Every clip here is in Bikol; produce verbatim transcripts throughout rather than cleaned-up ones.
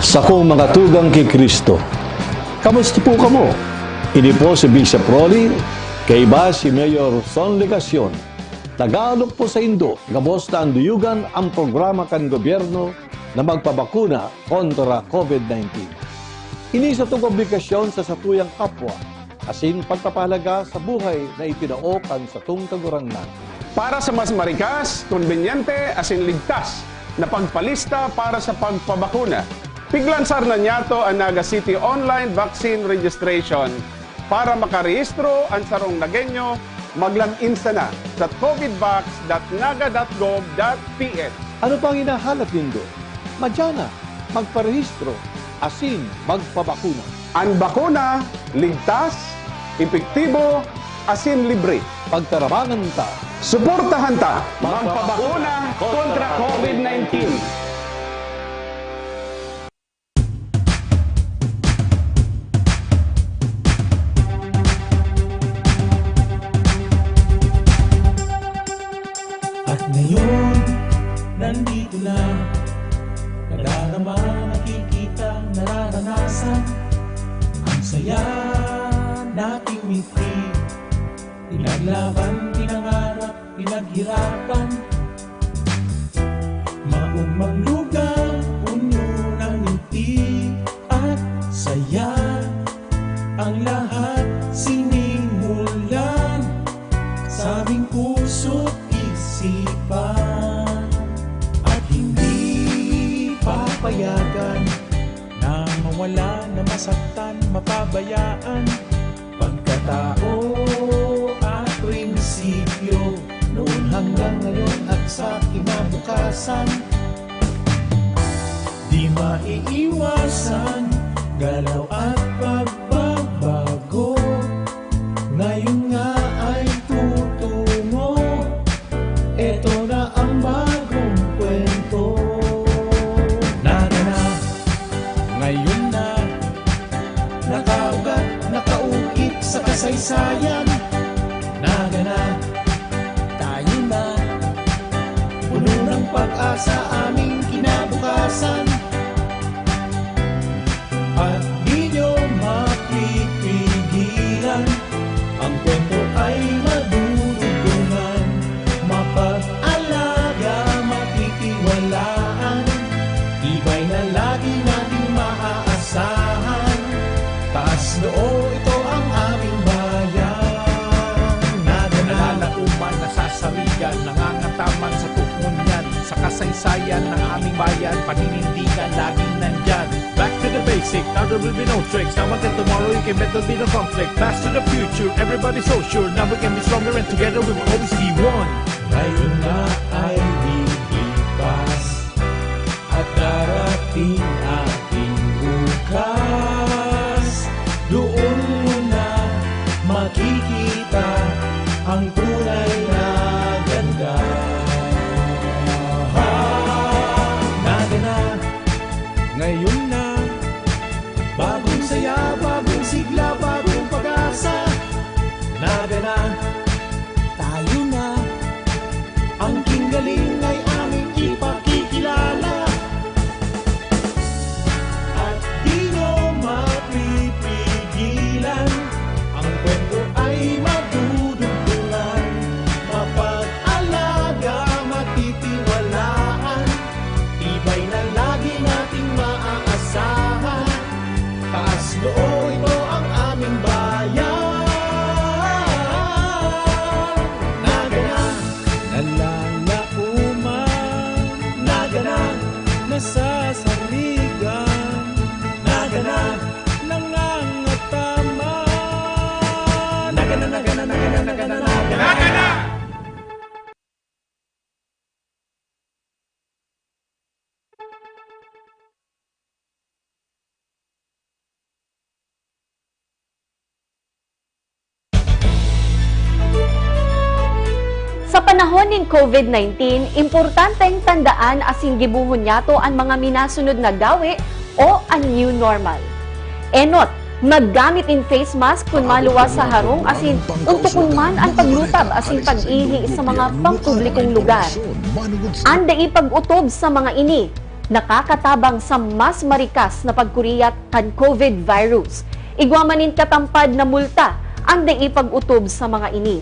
Sakong mga tugang ki Cristo, kamusta po kamo? Ini po si Bishop Rolly, kaiba si Mayor Son Legacion. Nag-aalok po saindo, gabos na anduyugan, ang programa kan gobyerno na magpabakuna kontra COVID nineteen. Ini satong obligasyon sa satuyang kapwa, asin pagpapahalaga sa buhay na itinao kan satong Kagurangnan. Para sa mas marikas, kombinyente, asin ligtas na pagpalista para sa pagpabakuna, piglansar na niyato an Naga City Online Vaccine Registration. Para makarehistro an sarong Nagueño, mag-log in sana sa covidvax dot naga dot gov dot P H. Ano pang hinahalat nindo? Madya na, magparehistro, asin magpabakuna. An bakuna, ligtas, epektibo, asin libre. Pagtarabangan ta. Suportahan ta. Magpabakuna kontra COVID nineteen. At ngayon, nandito na. Nadarama, nakikita, nararanasan. Ang saya nating mitri. Pinaglaban, pinangarap, pinaghirapan. Maong maglugaw, puno ng ngiti at saya. Ang lahat sinimulan sa aming puso't isipan. At hindi papayagan na mawala, na masaktan, mapabayaan. Pagkatao at prinsipyo, noon hanggang ngayon at sa kinabukasan. Di maiiwasan, galaw at pagbabago. Ngayon nga ay tutungo. Eto na ang bagong kwento. Naga na, ngayon na, nakaugat, nakaukit sa kasaysayan. Naga na, tayo na, puno ng pag-asa aming kinabukasan. At di nyo mapipigilan, ang kwento ay madudugtungan. Mapag-alaga, matitiwalaan, tibay na lagi nating maaasahan. Taas noo, ito ang aming bayan. Naga na, nalalaoman, nasasarigan, nangangataman sa tukmon niyan. Sa kasaysayan ng aming bayan, paninindigan laging nandyan. Back to the basic, now there will be no tricks. Now until tomorrow, you can bet there'll be no conflict. Pass to the future, everybody so sure. Now we can be stronger and together we will always be one. Ngayon na ay lilipas at darating ating bukas. Doon mo na makikita ang tunay na ganda. Naga na, ngayon na. Bagong saya, bagong sigla, bagong pag-asa. Naga na, tayo na. Ang king galing ay aming ipakikilala. At di nyo mapipigilan, ang kwento ay madudugtungan. Mapag-alaga, matitiwalaan, tibay na lagi nating maaasahan. Taas noo, ito ang aming bayan. Naga na, nalalaoman. Naga na, nasasarigan. Naga na, nangangataman. Naga na, naga na, naga na, naga na, naga na. Naga na! Sa panahon nin COVID nineteen, importanteng tandaan asin gibohon niyato an mga minasunod na gawe o an new normal. Enot, Maggamit nin face mask kun maluwas sa harong asin untokon man an paglutab asin pag-ihi sa mga pampublikong lugar. An dai pag-otob sa mga ini nakakatabang sa mas marikas na pagkuriyat kan COVID virus. Igwa man nin katampad na multa an dai pag-otob sa mga ini.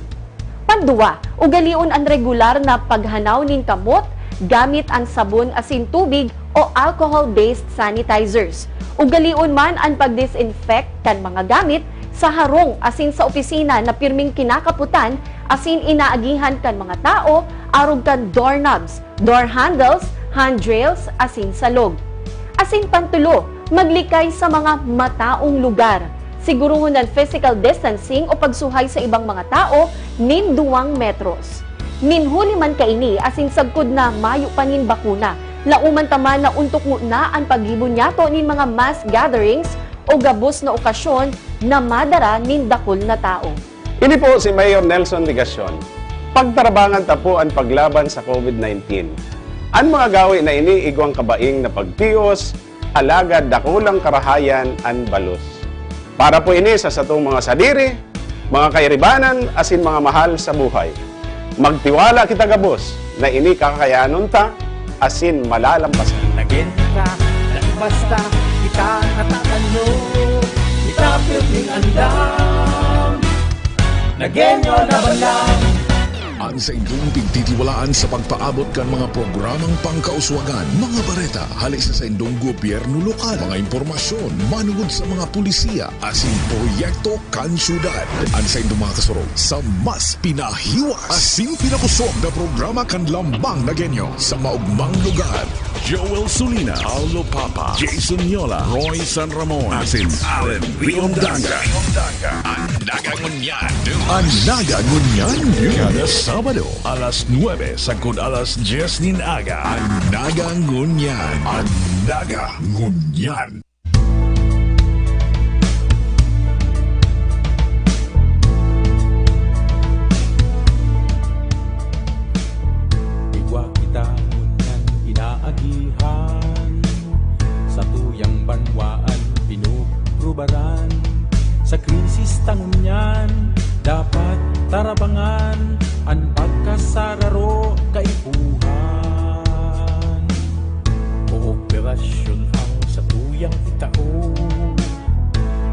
Panduwa, ugalion an regular na paghanaw nin kamot gamit an sabon asin tubig o alcohol-based sanitizers. Ugalion man an pag-disinfect kan mga gamit sa harong asin sa opisina na pirming kinakapotan asin inaagihan kan mga tawo arog kan doorknobs, door handles, handrails, asin salog. Asin pantulo, maglikay sa mga mataong lugar. Siguruhon an physical distancing o pagsuhay sa ibang mga tawo nin duwang metros. Nin huli man kaini asin sagkod na mayo pa nin bakuna, laoman ta man na ontok ngona an paggibo niyato nin mga mass gatherings o gabos na okasyon na madara nin dakul na tawo. Ini po si Mayor Nelson Legacion. Pagtarabangan ta po an paglaban sa COVID nineteen. An mga gawe na ini igwang kabaing na pagtios, alagad dakulang karahayan an balos. Para po ini sa satong mga sadiri, mga kairibanan, asin mga mahal sa buhay. Magtiwala kita gabos na ini kakayanon ta asin malalampasan. Nagin ka, nagbasta, kita natatanyo. Kita pirming andam. Nagenyo laban lang. An saindong pigtitiwalaan sa pagpaabot kan mga programang pangkauswagan, mga bareta hale sa saindong gobyerno lokal, mga impormasyon manungod sa mga pulisiya asin proyekto kan syudad. An saindong mga kasurog sa mas pinahiwas asin pinakosog na programa kan Lambang Nagenyo sa maogmang lugar. Joel Sulina, Paulo Papa, Jason Yola, Roy San Ramon, asin Allen Riondanga. An Naga Ngunyan. An Naga Ngunyan. Kada Sabado, alas nuebe sagkod alas dyes nin aga. An Naga Ngunyan. An Naga Ngunyan. Igwa kita ngunyan inaagihan, satuyang banwaan pinuprubaran. Sa krisis ta ngunyan, dapat tarabangan an pagkasararo kaipuhan. Kooperasyon ang satuyang itao.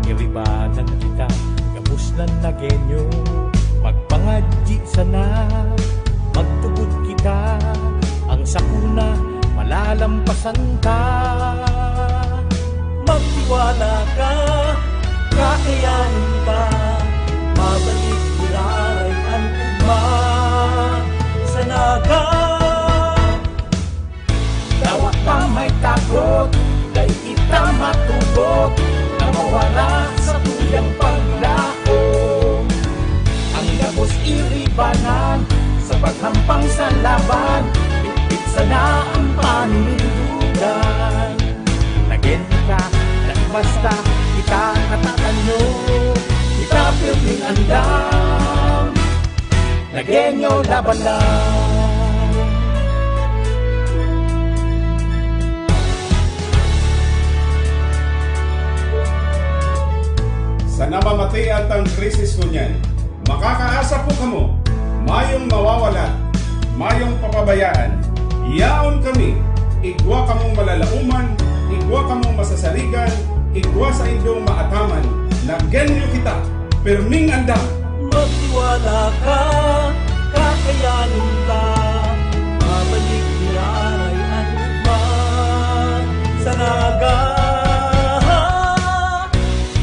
Iribanan kita, gabos na Nagenyo. Magpangadyi sana, magtubod kita. Ang sakuna, malalampasan ta. Magtiwala ka, kakayanin ta. Mabalik giraray an ugma sa Naga. Dawa pa may takot, dai kita matubod na mawara sa tuyang paglaom. Ang gabos iribanan sa paghampang sa laban, bitbit sana ang paninindugan. Nagin ka, nagbasta, kita natatanyo, kita pirming andam. Nagenyo laban lang. Sa namamatean tang krisis ngunyan, makakaasa po kamo, mayong mawawala, mayong papabayaan. Yaon kami, igwa kamong malalaoman, igwa kamong masasarigan, igwa saindong maataman. Nagenyo kita, pirming andam. Magtiwala ka, kakayanin ka. Mabalik ni Aray an ugma sa Naga.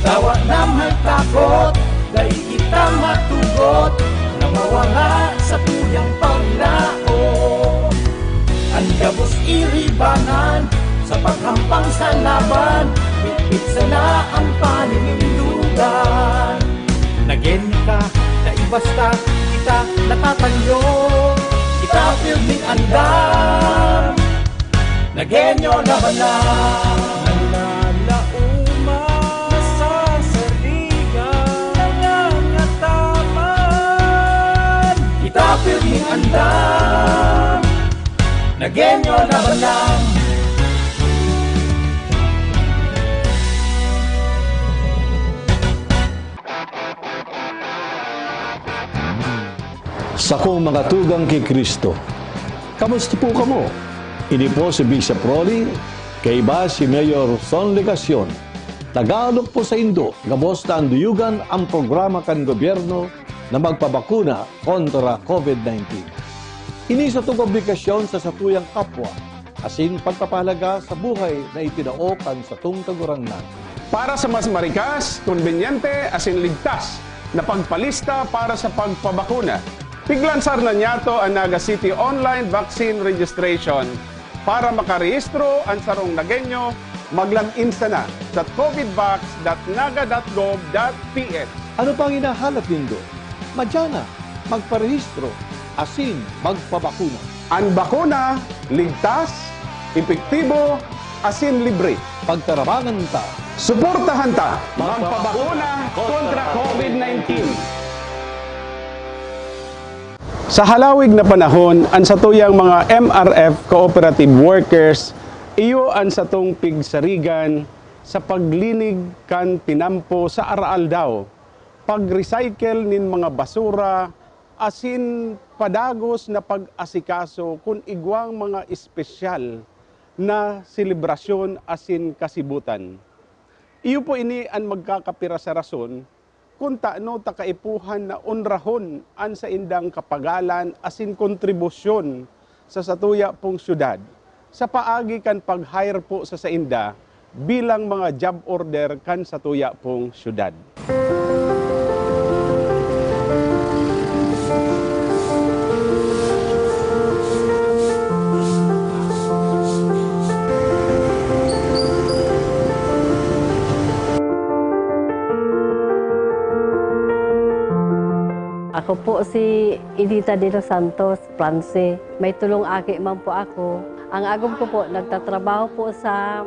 Tawa na may takot, dai kita matugot na mawara sa tuyang paglaom. An gabos iribanan sa paghampang sa laban, bitbit sana ang paninindugan. Nagin ka, dai basta kita natatanyo. Kita pirming andam. Nagenyo laban lang. Nalalaoman, nasasarigan, nangangataman. Kita pirming andam. Nagenyo laban lang. Sakong mga tugang ki Cristo. Kamusta po kamo? Ini po si Bishop Rolly, kaiba si Mayor Son Legacion. Nag-aalok po saindo, gabos na anduyugan an programa kan gobyerno na magpabakuna kontra COVID nineteen. Ini satong obligasyon sa satuyang kapwa, asin pagpapahalaga sa buhay na itinao kan satong Kagurangnan. Para sa mas marikas, kombinyente, asin ligtas na pagpalista para sa pagpabakuna, piglansar na niyato an Naga City Online Vaccine Registration. Para makarehistro an sarong Nagueño, mag-log in sana sa covidvax dot naga dot gov dot P H. Ano pang hinahalat nindo? Madya na, magparehistro, asin magpabakuna. An bakuna, ligtas, epektibo, asin libre. Pagtarabangan ta. Suportahan ta. Magpabakuna kontra COVID nineteen. Sa halawig na panahon, an satuyang mga M R F cooperative workers, iyo an satong pigsarigan sa paglinig kan tinampo sa araaldaw, pag-recycle nin mga basura, asin padagos na pag-asikaso kun igwang mga espesyal na selebrasyon asin kasibutan. Iyo po ini an magkakapira sa rason kun tano ta kaipuhan na onrahon an saindang kapagalan asin kontribusyon sa satuya pong syudad sa paagi kan pag-hire po sa sainda bilang mga job order kan satuya pong syudad. Ako po si Edita de los Santos, France. May tolong aki man po ako. Ang agom ko po, nagtatrabaho po sa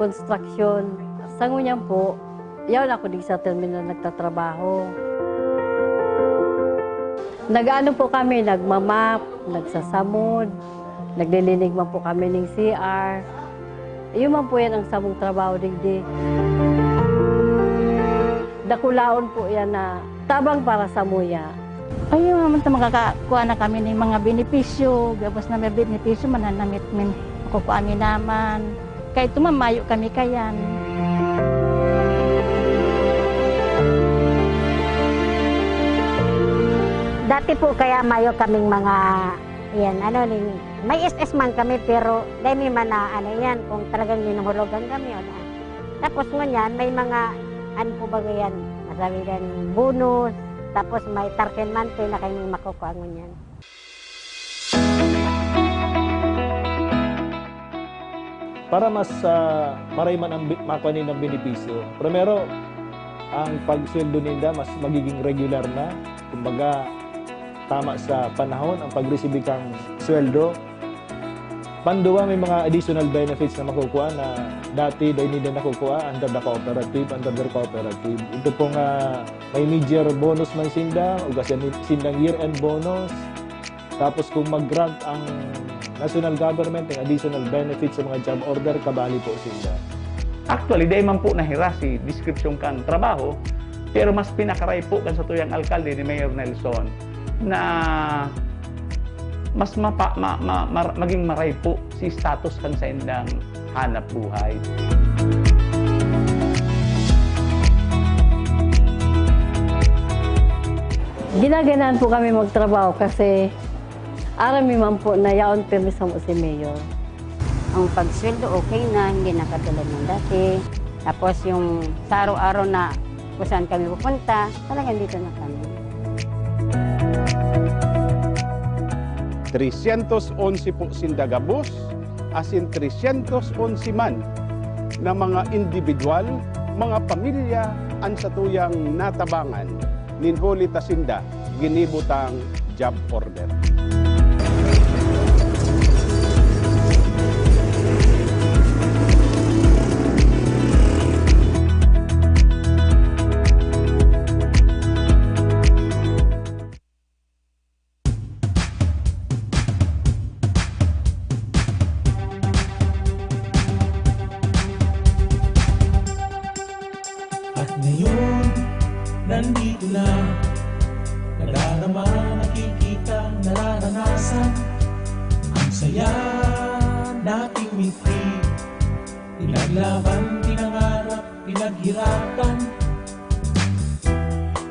konstruksyon. Sa ngunyan po, yaon ako di sa terminal nagtatrabaho. Nag-ano po kami, nagmamap, nagsasamod, naglilinig man po kami ning C R. Iyo man po yan ang samong trabaho digdi. Dakulaon po yan na tabang para samuya. Ayaw naman ta makakakuha na kami ning mga benepisyo, gabos na may benepisyo, mananamit min, makukuha mi naman. Kaya ito, mamayo kami kayan. Dati po kaya mayo kaming mga, yan, ano, ning, may S S man kami, pero dai mi man na, ano yan, kung talagang hinuhulogan kami, o na. Tapos ngunyan, may mga, ano po ba yan, masabi yan, bonus, tapos may thirteen month pay na kami makukuha ngunyan. Para mas, ah, maray man ang bi-, makuha nindang benepisyo, primero, ang pagsweldo ninda mas magiging regular na. Kumbaga, tama sa panahon ang pagresibi kang sweldo. Panduwa, may mga additional benefits na makukuha na dati dai ninda nakukuha under the cooperative, under their cooperative. Ito pong, ah, may mid-year bonus man sinda, o kasi sindang year-end bonus. Tapos kung mag-grant ang national government ng additional benefits sa mga job order, kabali po sinda. Actually, dai man po nahira si description kan trabaho, pero mas pinakaray po kan satuyang alkalde ni Mayor Nelson na mas mapa-, ma-, ma-, mar-, maging maray po si status kan saindang hanap buhay. Ginaganahan po kami magtrabaho kasi aram mi man po na yaon pirmi samo si Mayor. Ang pagsweldo okay na, hindi na katulad ng dati. Tapos yung sa araw-araw na kung saan kami pupunta, talagang dito na kami. Trescientos onse po sinda gabos, asin trescientos onse man na mga indibidwal, mga pamilya an satuyang natabangan nin huli ta sinda ginibo tang job order. At ngayon, nandito na. Nadarama, nakikita. Yan aking mithi. Pinaglaban, pinangarap, pinaghirapan.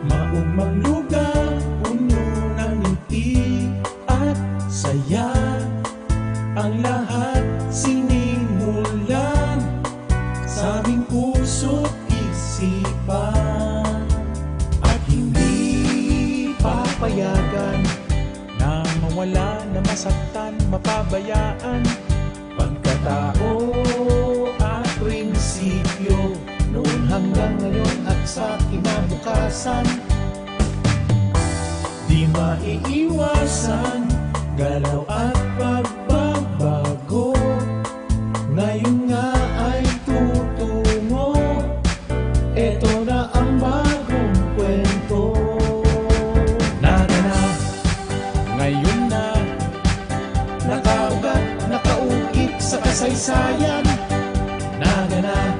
Maugmang lugar, puno ng ngiti at saya. Ang lahat sinimulan sa aming puso't isipan. At hindi papayagan na mawala, na masaktan, mapabayaan. Pagkatao at prinsipyo, noon hanggang ngayon at sa kinabukasan. Di maiiwasan, galaw at pagbabago. Ngayon nga ay tutungo. Eto na ang bagong kwento. Naganap, ngayon na, nakaugat, nakaukit sa kasaysayan. Naganap,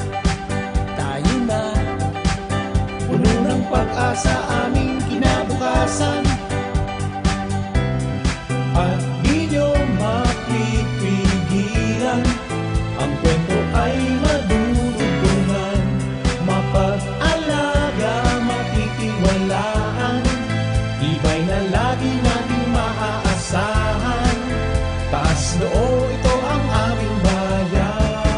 tayo na, puno ng pag-asa aming kinabukasan. At di nyo mapipigilan, ang kwento ay madudugtungan. Mapag-alaga, matitiwalaan, tibay na lagi nating maaasahan. Taas noo, ito ang aming bayan.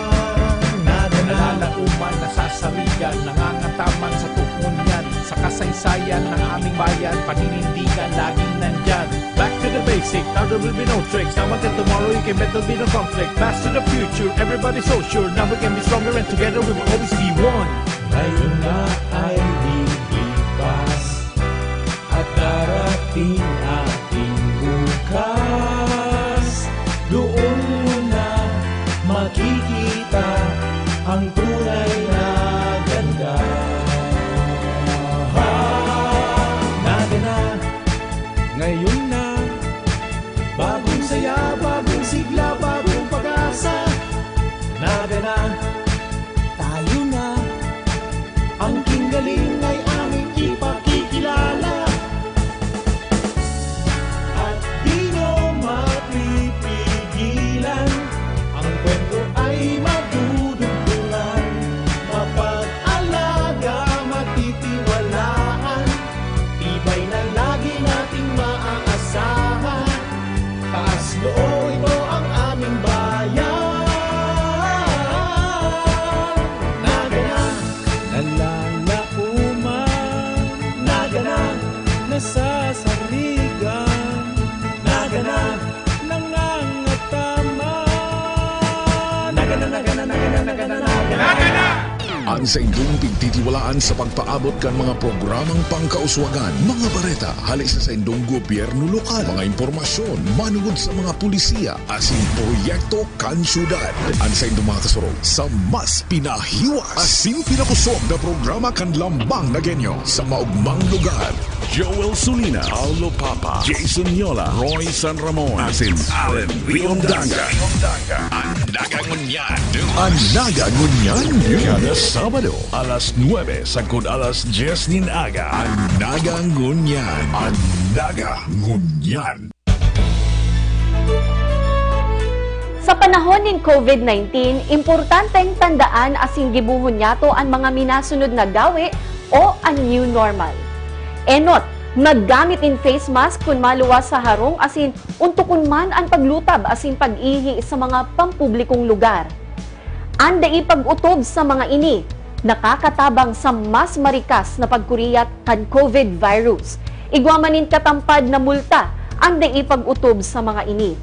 Naganap, nalalaoman, nasasarigan, nangangataman sa tukmon yan. Sa kasaysayan ng aming bayan, paninindigan laging nandyan. Back to the basic, now there will be no tricks. Now until tomorrow, you can bet there'll be no conflict. Pass to the future, everybody so sure. Now we can be stronger and together we will always be one. Ngayon na ay lilipas at darating ating bukas. Doon mo na makikita ang tunay na ganda. Naganap, ngayon na, bagong saya, bagong sigla, bagong pag-asa. Naganap, tayo na, ang kinggaling ay aming ipakikilala. At di nyo mapipigilan, ang kwento ay madudugtungan. Mapag-alaga, matitiwalaan, tibay na lagi nating maaasahan. Taas noo, ito ang aming bayan. Naganap, nalalaoman. Naganap, nasasarigan. Naganap, nangangataman. Naganap, naganap, naganap, naganap, naganap. An saindong pigtitiwalaan sa pagpaabot kan mga programang pangkauswagan, mga bareta hale sa saindong gobyerno lokal, mga impormasyon manungod sa mga pulisiya asin proyekto kan syudad. An saindong mga kasurog sa mas pinahiwas asin pinakosog na programa kan Lambang na Genyo sa maogmang lugar. Joel Sulina, Paulo Papa, Jason Yola, Roy San Ramon, asin Allen Riondaga. An Naga Ngunyan. An Naga Ngunyan. Kada Sabado, alas nuebe sagkod alas dyes nin aga. An Naga Ngunyan. An Naga Ngunyan. Sa panahon nin COVID nineteen, importanteng tandaan asin gibohon niyato an mga minasunod na gawe o an new normal. Enot, maggamit nin face mask kun maluwas sa harong asin ontokon man an paglutab asin pag-ihi sa mga pampublikong lugar. An dai pag-otob sa mga ini nakakatabang sa mas marikas na pagkuriyat kan COVID virus. Igwa man nin katampad na multa an dai pag-otob sa mga ini.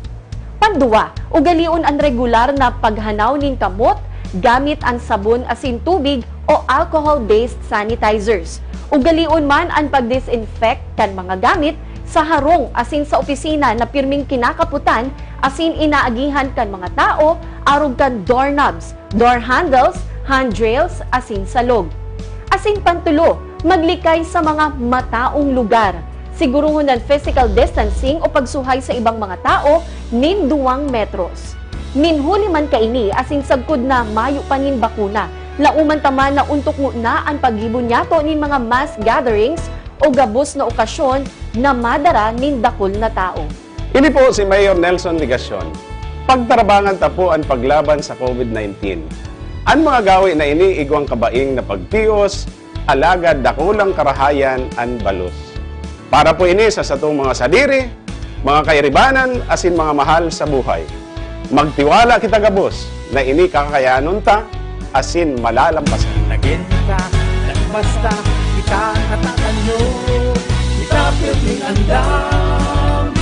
Panduwa, ugalion an regular na paghanaw nin kamot gamit an sabon asin tubig o alcohol-based sanitizers. Ugalion man an pag-disinfect kan mga gamit sa harong asin sa opisina na pirming kinakapotan asin inaagihan kan mga tawo arog kan doorknobs, door handles, handrails, asin salog. Asin pantulo, maglikay sa mga mataong lugar. Siguruhon an physical distancing o pagsuhay sa ibang mga tawo nin duwang metros. Nin huli man kaini asin sagkod na mayo pa nin bakuna, laoman ta man na ontok ngona an paggibo niyato nin mga mass gatherings o gabos na okasyon na madara nin dakul na tawo. Ini po si Mayor Nelson Legacion. Pagtarabangan ta po an paglaban sa COVID nineteen. An mga gawi na ini igwang kabaing na pagtios, alagad dakulang karahayan an balos. Para po ini sa satong mga sadiri, mga kairibanan, asin mga mahal sa buhay. Magtiwala kita gabos na ini kakayanon ta asin malalampasan. Nagin ta, basta kita natatanyo, kita pirming andam.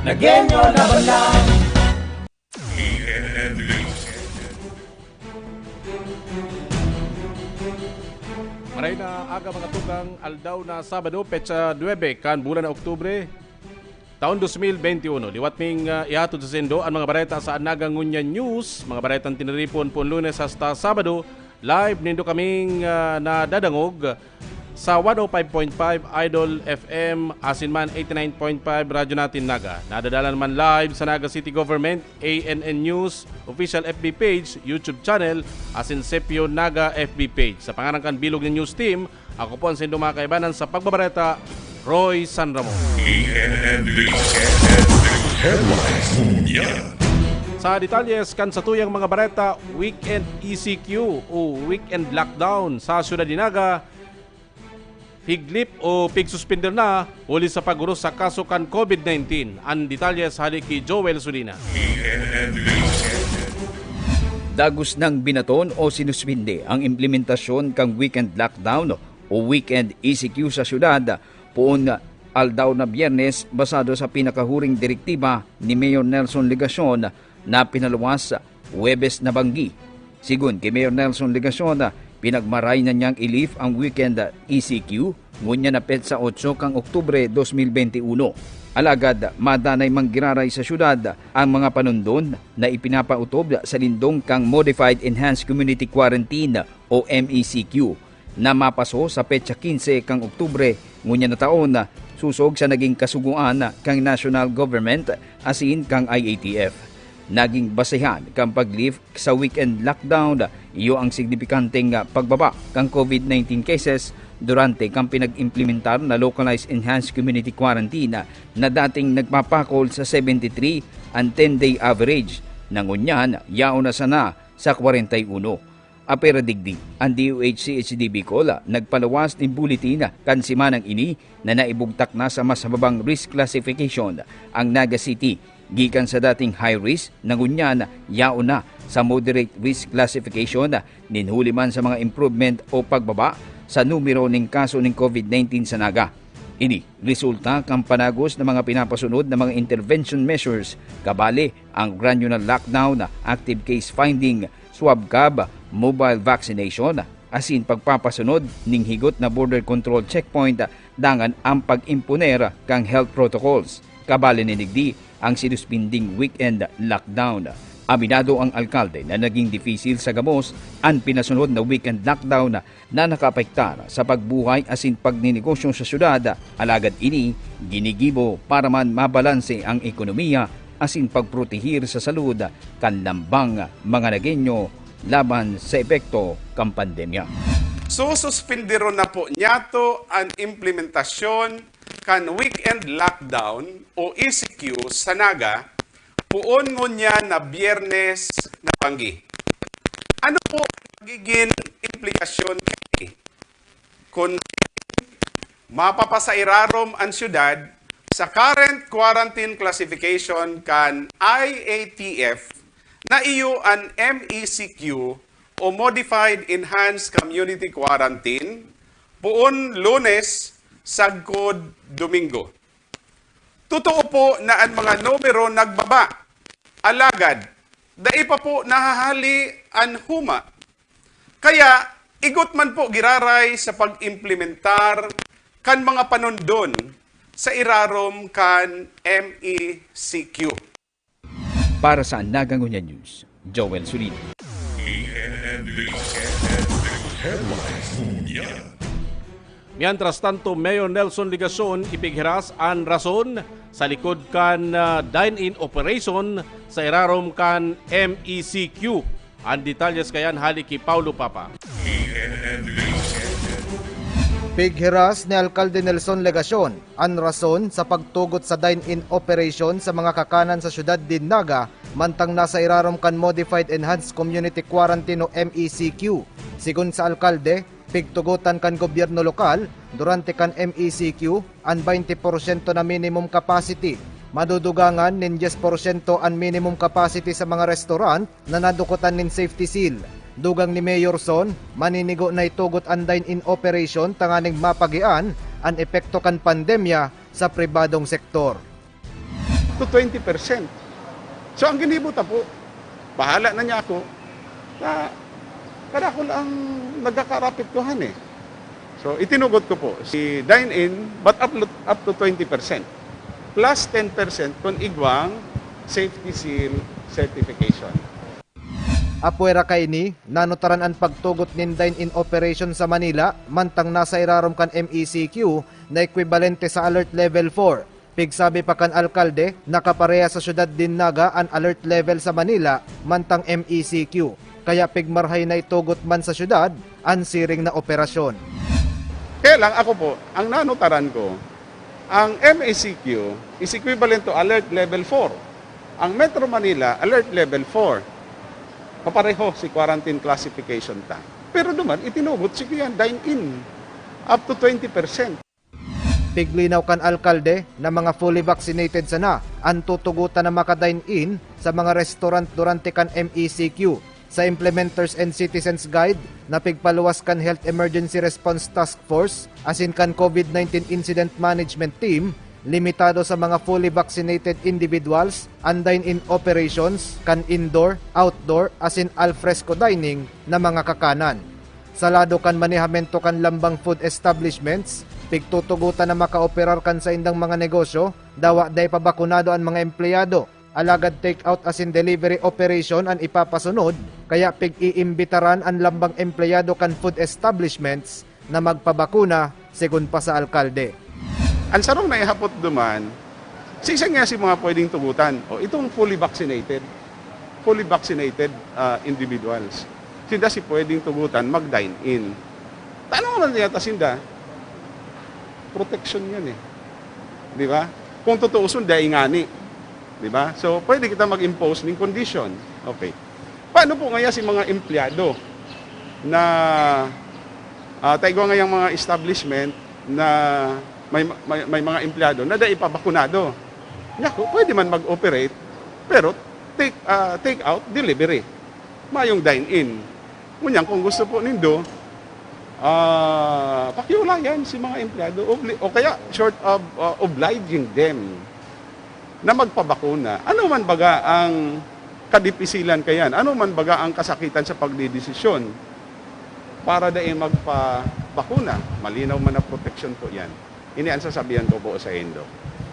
Nagenyo laban lang. Maray na aga, mga tugang, aldaw na Sabado, petsa nuebe kan bulan na Oktubre, taon dos mil benti uno. Liwat ming, ah, ihatod sa saindo an mga bareta sa Naga Ngunyan News. Mga baretang tiniripon poon Lunes hasta Sabado, live nindo kaming, ah, nadadangog sa one oh five point five Idol F M, asin man eighty-nine point five Radyo Natin Naga. Nadadala man live sa Naga City Government, A N N News, official F B page, YouTube channel, asin Sepio Naga F B page. Sa pangaran kan bilog na news team, ako po ang saindo mga kaibanan sa pagbabareta, Roy San Ramon. E N N News Headlines Ngunyan. Sa detalyes kan satuyang mga bareta, Weekend E C Q o Weekend Lockdown sa siyudad ni Naga, higlip o pigsuspender na huli sa pag-oros sa kaso kan COVID nineteen. An detalyes hali ki Joel Sulina. E N N News Headlines. Dagos nang binaton o sinuspinde ang implementasyon kan weekend lockdown o weekend E C Q sa siyudad, poon aldaw na Biyernes, basado sa pinakahuring direktiba ni Mayor Nelson Legacion na pinaluwas Huwebes na banggi. Sigon ki Mayor Nelson Legacion, pinagmaray na niyang i-lift ang weekend E C Q, ngunyan na petsa otso kan Oktubre dos mil benti uno. Alagad madanay man giraray sa syudad ang mga panundon na ipinapautob sa lindong kan Modified Enhanced Community Quarantine o M E C Q na mapaso sa petsa kinse kan Oktubre ngunyan na taon, sosog sa naging kasugoan kan national government asin kan I A T F. Naging basehan kan pag-lift sa weekend lockdown iyo ang signipikanteng pagbaba kan COVID nineteen cases durante kan pinag-implementar na Localized Enhanced Community Quarantine na dating nagpapakol sa seventy-three and ten-day average, na ngunyan yaon na sana sa kwarenta y uno. Apwera digdi, an D O H C H D Bicol nagpaluwas nin buletin kan semanang ini na naibugtak na sa mas mababang risk classification ang Naga City, gikan sa dating high risk na ngunyan yaon na sa moderate risk classification, nin huli man sa mga improvement o pagbaba sa numero nin kaso nin COVID nineteen sa Naga. Ini resulta kan panagos na mga pinapasunod na mga intervention measures, kabali ang granular lockdown, active case finding, swab cab, mobile vaccination, asin pagpapasunod nin higot na border control checkpoint, dangan ang pag-imponer kan health protocols. Kabali nin digdi ang sinuspinding weekend lockdown. Aminado ang alkalde na naging dipisil sa gabos an pinasunod na weekend lockdown na nakaapektar sa pagbuhay asin pagninegosyo sa syudad, alagad ini ginigibo para man mabalanse ang ekonomiya asin pagprotehir sa salud kan lambang mga Nagueño laban sa epekto kan pandemya. Sususpenderon na po niyato an implementasyon kan weekend lockdown o E C Q sa Naga, poon ngunyan na Biyernes na banggi. Ano po ang magiging implikasyon kaini? Kun mapapasairarom an syudad sa current quarantine classification kan I A T F na iyo an M E C Q o Modified Enhanced Community Quarantine, poon Lunes sagkod Domingo. Totoo po na an mga numero nagbaba, alagad dai pa po nahahali an huma. Kaya igot man po giraray sa pag-implementar kan mga panundon sa irarom kan M E C Q. Para sa Naga Ngunyan News, Joel Solino. E N N News Headlines Ngunyan. Mientras tanto, Mayor Nelson Legacion ipighiras an rason sa likod kan, ah, dine-in operation sa irarom kan M E C Q. An detalyes kayan hali ki Paulo Papa. E N N News Headlines. Pighiras ni Alkalde Nelson Legacion an rason sa pagtugot sa dine-in operation sa mga kakanan sa syudad nin Naga mantang nasa irarom kan Modified Enhanced Community Quarantine o M E C Q. Sigon sa alkalde, pigtugotan kan gobyerno lokal, durante kan M E C Q, an twenty porsyento na minimum capacity. Madudugangan nin diyes porsyento an minimum capacity sa mga restaurant na nadukotan nin safety seal. Dugang ni Mayor Son, maninigo na itugot an dine-in operation tanganing mapagian an epekto kan pandemya sa pribadong sektor. To twenty percent. So ang ginibo ta po, bahala na niya ako, na kadakol ang nagkakaapektuhan eh. So itinugot ko po, si dine-in, but up, up to twenty percent. Plus ten percent kung igwang safety seal certification. Apwera kaini, nanutaran an pagtugot nin dine-in operation sa Manila, mantang nasa irarom kan M E C Q na ekwibalente sa Alert Level four. Pigsabi pa kan alkalde, nakapareha sa syudad nin Naga an alert level sa Manila, mantang M E C Q. Kaya pigmarhay na itugot man sa syudad an siring na operasyon. Kaya lang ako po, ang nanutaran ko, ang M E C Q is equivalent to Alert Level four. Ang Metro Manila, Alert Level four. Papareho si quarantine classification ta. Pero duman, itinugot si Kuya dine-in up to twenty percent. Piglinaw kan alkalde na mga fully vaccinated sana an tutugotan na maka-dine-in sa mga restaurant durante kan M E C Q. Sa Implementers and Citizens Guide na pigpaluwas kan Health Emergency Response Task Force asin kan COVID nineteen Incident Management Team, limitado sa mga fully vaccinated individuals an dine-in operations kan indoor, outdoor asin al fresco dining na mga kakanan. Sa lado kan manehamento kan lambang food establishments, pigtutugotan na makaoperar kan saindang mga negosyo, dawa dai pa bakunado an mga empleyado. Alagad take-out asin delivery operation an ipapasunod, kaya pig-iimbitaran an lambang empleyado kan food establishments na magpabakuna, segun pa sa alkalde. Ang sarong naihapot duman, siisay nga si mga pwedeng tugutan? O itong fully vaccinated, fully vaccinated ah, individuals. Sinda si pwedeng tugutan mag-dine-in. Tanong naman yata sinda, protection yan eh. Di ba? Kung tutuuson, dai ngani. Di ba? So, pwede kita mag-impose ng condition. Okay. Paano po ngaya si mga empleyado na ah, taigwa ngayang mga establishment na may, may, may mga empleyado na dai pa bakunado? Nya, pwede man mag-operate, pero take, ah, take out, delivery. Mayong dine-in. Ngunyan, kung gusto po nindo, ah, pakiulayan si mga empleyado. Obli-, o kaya, short of ah, obliging them na magpabakuna. Ano man baga ang kadipisilan kayan? Ano man baga ang kasakitan sa pagdedesisyon para dai magpabakuna? Malinaw man na proteksyon po yan. Ini ang sasabihan ko po sa indo.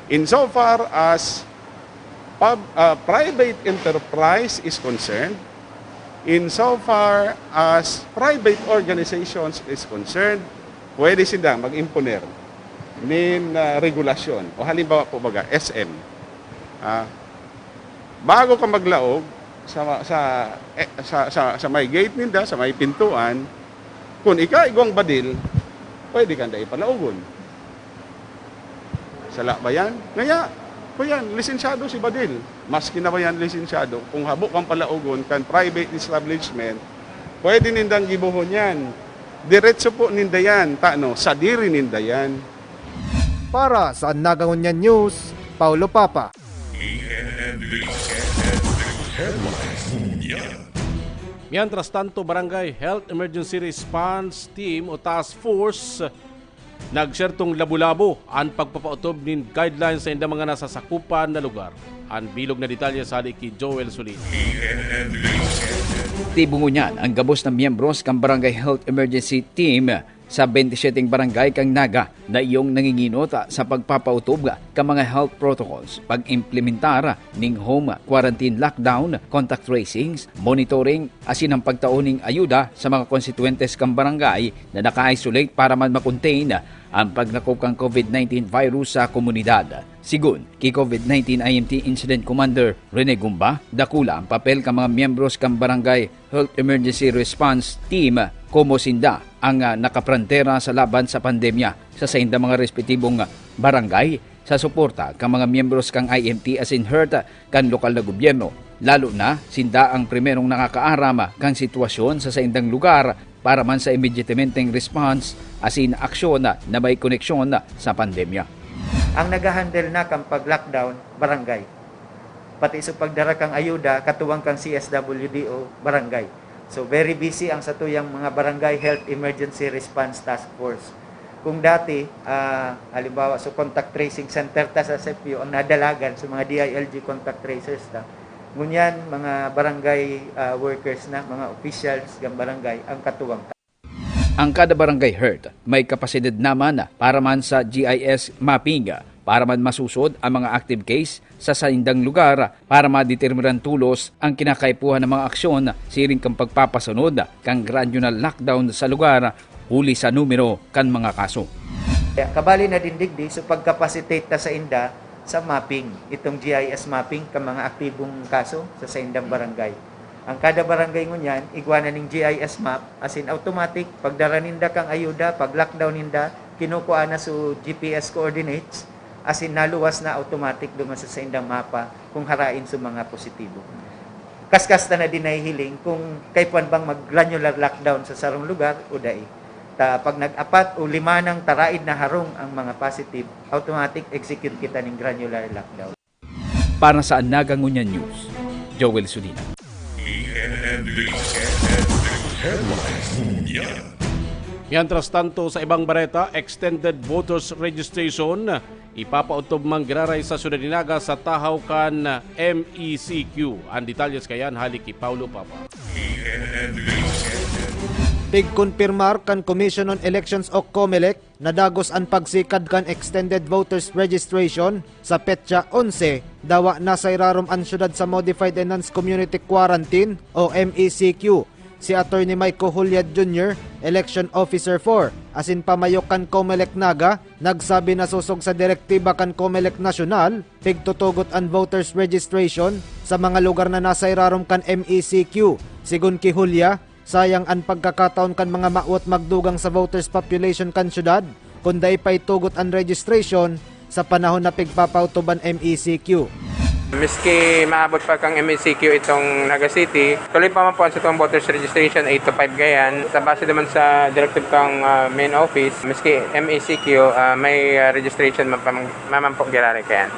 Insofar as pub, ah, private enterprise is concerned, insofar as private organizations is concerned, pwede sila mag-imponer nin ah, regulasyon. O halimbawa po baga, S M. Ah, bago ka maglaog sa, sa, eh, sa, sa, sa may gate ninda, sa may pintuan, kung ika igwang badil, pwede kang dai palaogon. Sala ba yan? Ngaya, kuyan, lisensyado si badil. Maski na ba yan lisensyado, kung habo kang palaogon kan private establishment, pwede nindang gibohon yan. Diretso po ninda yan, tano, sadiri ninda yan. Para sa Naga Ngunyan News, Paulo Papa. Mientras tanto, Barangay Health Emergency Response Team o Task Force nagsertong labo-labo an pagpapaotob nin guidelines sa indang mga nasasakupan na lugar. An bilog na detalye sa hali ki Joel Solis. Tibo ngunyan ang gabos na miyembros kan Barangay Health Emergency Team sa twenty-seven barangay kan Naga na iyong nanginginot sa pagpapautob kan mga health protocols, pag-implementar ning home quarantine lockdown, contact tracings, monitoring, asin ang pagtao ning ayuda sa mga konstituyentes kan barangay na naka-isolate para man ma-contain ang paglakop kan COVID nineteen virus sa komunidad. Sigon ki COVID nineteen I M T Incident Commander Rene Gumba, dakula ang papel kan mga miyembros kan Barangay Health Emergency Response Team, komo sinda ang ah, nakaprantera sa laban sa pandemya sa saindang mga respetibong barangay sa suporta kan mga miyembros kan I M T asin health kan lokal na gobyerno. Lalo na, sinda ang primerong nakakaaram kan sitwasyon sa saindang lugar para man sa immediatementeng response asin aksyon na may koneksyon sa pandemya. Ang nagahandle na kan pag-lockdown, barangay. Pati sa pagdara kang ayuda, katuwang kang C S W D o barangay. So, very busy ang satuyang mga Barangay Health Emergency Response Task Force. Kung dati, ah, halimbawa, so contact tracing center ta sa S F U, ang nadalagan sa mga D I L G contact tracers ta. Ngunyan, mga barangay ah, workers na, mga officials ng barangay ang katuwang ta. Ang kada barangay health may kapasidad naman para man sa G I S mapping para man masusod ang mga active case sa saindang lugar para madeterminan tolos ang kinakaipuhan ng mga aksyon siring kan pagpapasunod kan granular lockdown sa lugar huli sa numero kan mga kaso. Kaya kabali na din digdi, so pag-capacitate ta sa inda sa mapping, itong G I S mapping ka mga aktibong kaso sa saindang barangay. Ang kada barangay ngunyan, igwa na ning G I S map, as in automatic, pagdara ninda kang ayuda, pag-lockdown ninda, kinukuha na so G P S coordinates, as in naluwas na automatic duman sa saindang mapa kung harain sa mga positibo. Kaskas ta na din nahihiling kung kaipuhan bang mag-granular lockdown sa sarong lugar o dai. Ta pag nag-apat o lima nang taraid na harong ang mga positive, automatic execute kita ning granular lockdown. Para sa Anaga Ngunyan News, Joel Sudina. E N N D, E N N D Headlines Ngunyan. Mientras tanto, sa ibang bareta, extended voters registration ipapaotob man giraray sa syudad ni Naga sa tahaw kan M E C Q. Ang detalyes kayan hali ki Paulo Papa. E N N D, Pigkonpirmar kan Commission on Elections o COMELEC na dagos an pagsikad kan extended voters registration sa petsa onse, dawa na sa irarom an syudad sa Modified Enhanced Community Quarantine o M E C Q. Si Attorney Mico Juliad Junior, Election Officer four, asin pamayok kan COMELEC Naga, nagsabi na sosog sa direktiba kan COMELEC National, pigtutugot an voters registration sa mga lugar na nasa irarom kan M E C Q. Sigon ki Julia, sayang an pagkakataon kan mga mawot magdugang sa voters population kan syudad kun dai pa itugot an registration sa panahon na pigpapaotob an M E C Q. Miski maabot pa kang M E C Q itong Naga City, tuloy pa man po ang satong voters registration eight to five gayan. Sa base naman sa directive kang ah, main office, miski M E C Q, ah, may ah, registration mapamang- mamampo giraray kayan.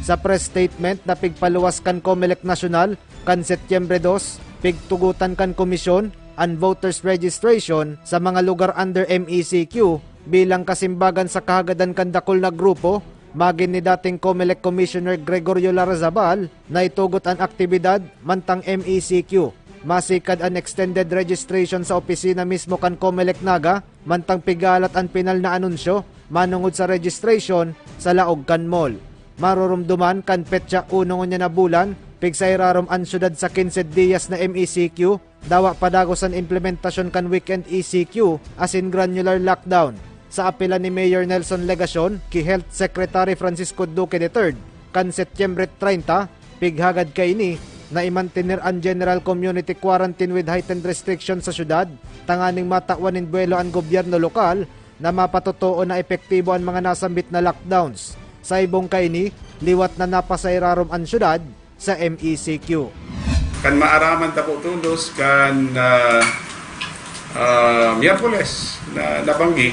Sa press statement na pigpaluwas kan COMELEC National kan Setyembre dos, pigtugotan kan komisyon an voters registration sa mga lugar under M E C Q bilang kasimbagan sa kahagadan kan dakul na grupo. Magin ni dating COMELEC Commissioner Gregorio Larrazabal na itugot an aktibidad mantang M E C Q. Masikad an extended registration sa opisina mismo kan COMELEC Naga mantang pigalat an pinal na anunsyo manungod sa registration sa laog kan mall. Marurumduman kan petsa uno ngunyan na bulan, pigsairarom an syudad sa quince dias na M E C Q, dawa pa dagos an implementasyon kan weekend E C Q asin granular lockdown. Sa apela ni Mayor Nelson Legacion ki Health Secretary Francisco Duque the third, kan Setyembre treinta, pighagad kaini na i-mantener an general community quarantine with heightened restrictions sa syudad tanganing matawan nin buwelo an gobyerno lokal na mapatotoo na epektibo an mga nasambit na lockdowns. Sa ibong kaini, liwat na napasairarom an syudad sa M E C Q. Kan maaraman ta po todos kan ah, ah, Miyerkules na nabanggi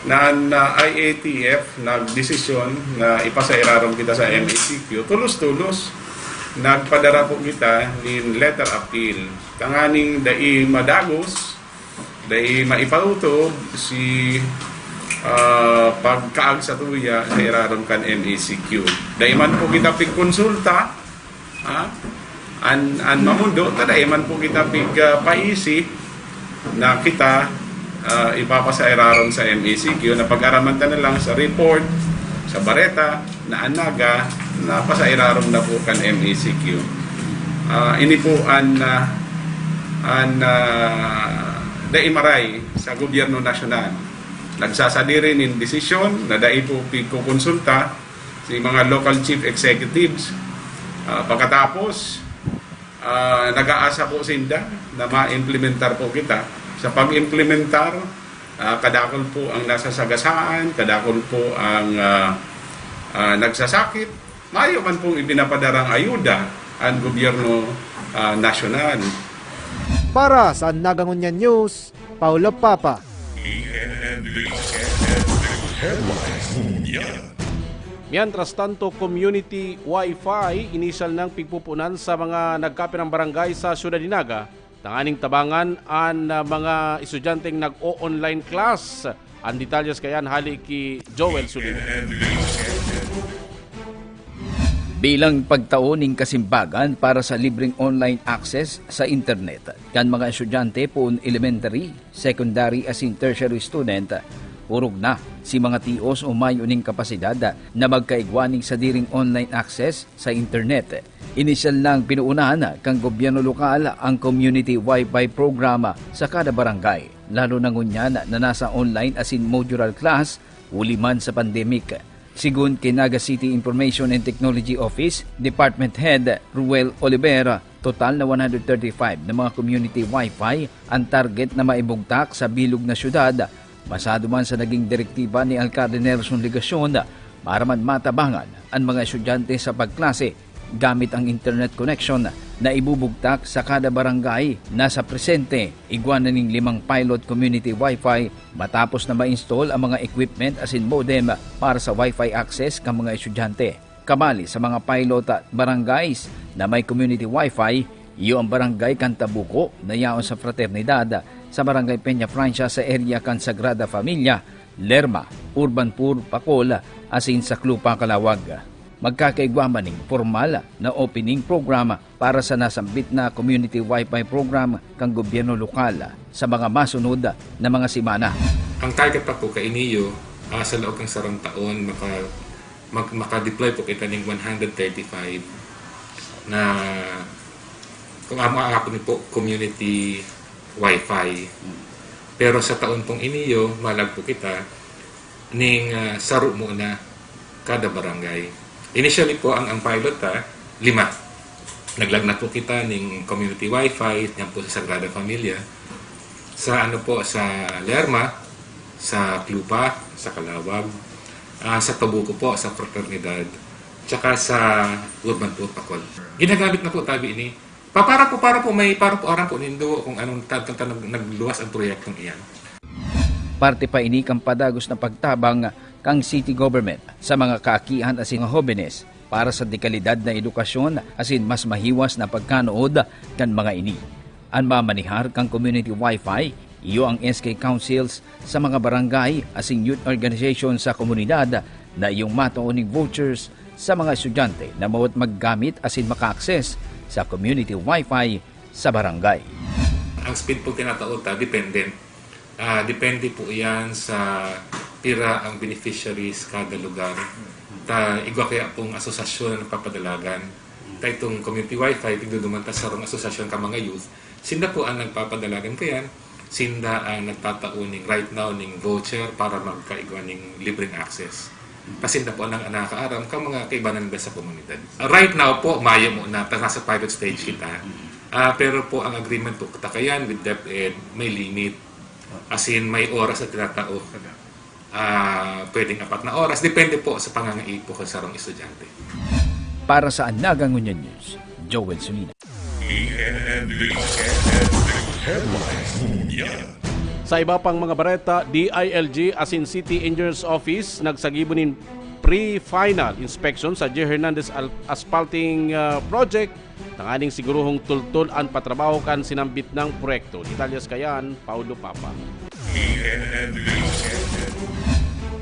na an ah, I A T F nagdesisyon na ipasairarom kita sa M E C Q, tulos-tulos nagpadara po kita nin letter appeal tanganing dai madagos, dai maipautob si ah, pagkaag sa tuya sa irarom kan M E C Q. Dai man po kita pigkonsulta, ha? An, an mamundo, ta dai man po kita pigpaisi na kita ah, ipapasa irarom sa M E C Q na pag-araman ta na lang sa report, sa bareta, na an Naga napasairarom na po kan M E C Q. Ah, ini po an ah, an ah, dai maray sa gobyerno nasyonal. Nagsasadiri nin desisyon na dai po pigkokonsulta si mga local chief executives. Ah, pagkatapos, ah, nag-aasa po sinda na maimplementar po kita. Sa pag-implementar, ah, kadakul po ang nasasagasaan, kadakul po ang ah, ah, nagsasakit. Mayo man pong ipinapadarang ayuda ang gobyerno, ah, nasyonal. Para sa Nagangunyan News, Paulo Papa. Mientras tanto, community Wi-Fi inisyal nang pigpupunan sa mga nagkapirang barangay sa Siyudad ni Naga, tanganing tabangan an ah, mga estudyanteng nag-o-online class. An detalyes kayan hali ki Joel Sulina. Bilang pagtao nin kasimbagan para sa libreng online access sa internet kan mga estudyante poon elementary, secondary asin tertiary student, orog na si mga tios o mayo nin kapasidad na magkaigwa nin sadiring online access sa internet. Inisyal nang pinoonan kan gobyerno lokal ang community Wi-Fi program sa kada barangay, lalo na ngunyan na nasa online asin modular class huli man sa pandemic. Sigon ki Naga City Information and Technology Office Department Head Ruel Oliver, total na one hundred thirty-five na mga community Wi-Fi ang target na maibugtak sa bilog na syudad. Basado man sa naging direktiba ni Alkalde Nelson Legacion, para man matabangan an mga estudyante sa pagklase gamit ang internet connection na ibubugtak sa kada barangay na sa presente igwa na ning limang pilot community Wi-Fi matapos na ma-install ang mga equipment asin modem para sa Wi-Fi access kan mga estudyante. Kabali sa mga pilot barangays na may community Wi-Fi, iyo ang barangay kan Tabuco na yaon sa Fraternidad, sa Barangay Peña Francia sa area kan Sagrada Familia, Lerma, Urban Poor, Pacol, asin sa Clupa, Calauag. Magkakaigwa man nin pormal na opening program para sa nasambit na community Wi-Fi program kan gobyerno lokal sa mga masunod na mga semana. Ang target pa po kaini, ah, sa laog kan sarong taon, maka, mag, maka-deploy po kita ning one hundred thirty-five na, kung amo ang ako po, community Wi-Fi. Pero sa taon pong iniyo, malag po kita ning, ah, saro muna kada barangay. Initially po, ang, ang pilot, ah, lima. Naglagnat po kita ning community Wi-Fi, yan po sa Sagrada Familia, sa ano po, sa Lerma, sa Clupa, sa Calauag, ah, sa Tabuco po, sa Fraternidad, tsaka sa Urban po, Pacol. Ginagamit na po tabi ini. Pa, para po, para po, may, para po, aram po nindo kung anong ta-, ta-, ta-, nag-, nagluwas ang proyektong iyan. Parte pa ini kan padagos na pagtabang kan city government sa mga kaakihan asin mga hobenes para sa dekalidad na edukasyon asin mas mahiwas na pagkanood kan mga ini. An mamanihar kan community Wi-Fi, iyo ang S K councils sa mga barangay asin youth organization sa komunidad na iyong matao ning vouchers sa mga estudyante na mawot maggamit asin maka-access sa community Wi-Fi sa barangay. Ang speed po tinatao ta, depende. Ah, depende po yan sa pira ang beneficiaries kada lugar. Ta, igwa kaya pong asosasyon na nagpapadalagan. Ta itong community Wi-Fi, tigduduman ta sarong asosasyon ka mga youth. Sinda po ang nagpapadalagan kayan. Sinda ang nagtatao ning right now ning voucher para magkaigwa ning libreng access. Pasinda po ang nakakaaram ka mga kaibanan ba sa komunidad. Right now po, mayo mo na, ta nasa pilot stage kita. Ah, pero po ang agreement po, ta kayan with DepEd, may limit. As in, may oras na tinatao. Ah, pwedeng apat na oras, depende po sa pangangaipo kan sarong estudyante. Para sa Anaga Ngunyan News, Joel Sulina. Headlines Ngunyan. Sa iba pang mga bareta, D I L G asin City Engineers Office nagsagibo nin pre-final inspection sa J. Hernandez Al- Asphalting ah, Project tanganing siguruhong tultol an patrabaho kan sinambit nang proyekto. Detalyes kayan, Paulo Papa.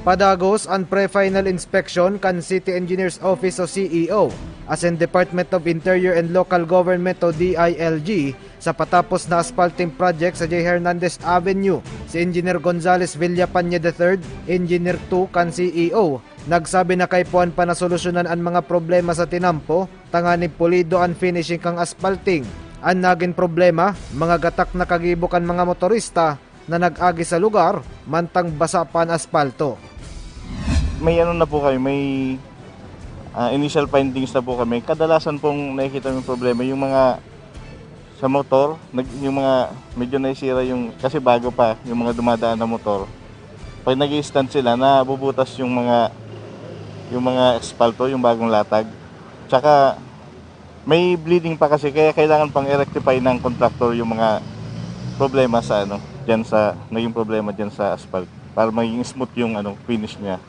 Padagos an pre-final inspection kan City Engineers Office o C E O asin Department of Interior and Local Government o D I L G sa patapos na asphalting project sa J. Hernandez Avenue. Si Engineer Gonzales Villapaña the third, Engineer two kan C E O, nagsabi na kaipuhan pa na solusyonan an mga problema sa tinampo tanganing pulido an finishing kan asphalting. An nagin problema, mga gatak na kagibo kan mga motorista na nag-agi sa lugar, mantang basa pa an aspalto. May ano na po kami, may ah, initial findings na po kami. Kadalasan pong nakikita yung problema, yung mga sa motor, nag, yung mga medyo nasira yung, kasi bago pa, yung mga dumadaan na motor. Pag nag stand sila, nabubutas yung mga, yung mga espalto, yung bagong latag. Tsaka, May bleeding pa kasi, kaya kailangan pang i-rectify ng contractor yung mga problema sa ano, diyan sa, naging problema diyan sa asphalt para maging smooth yung ano, finish niya.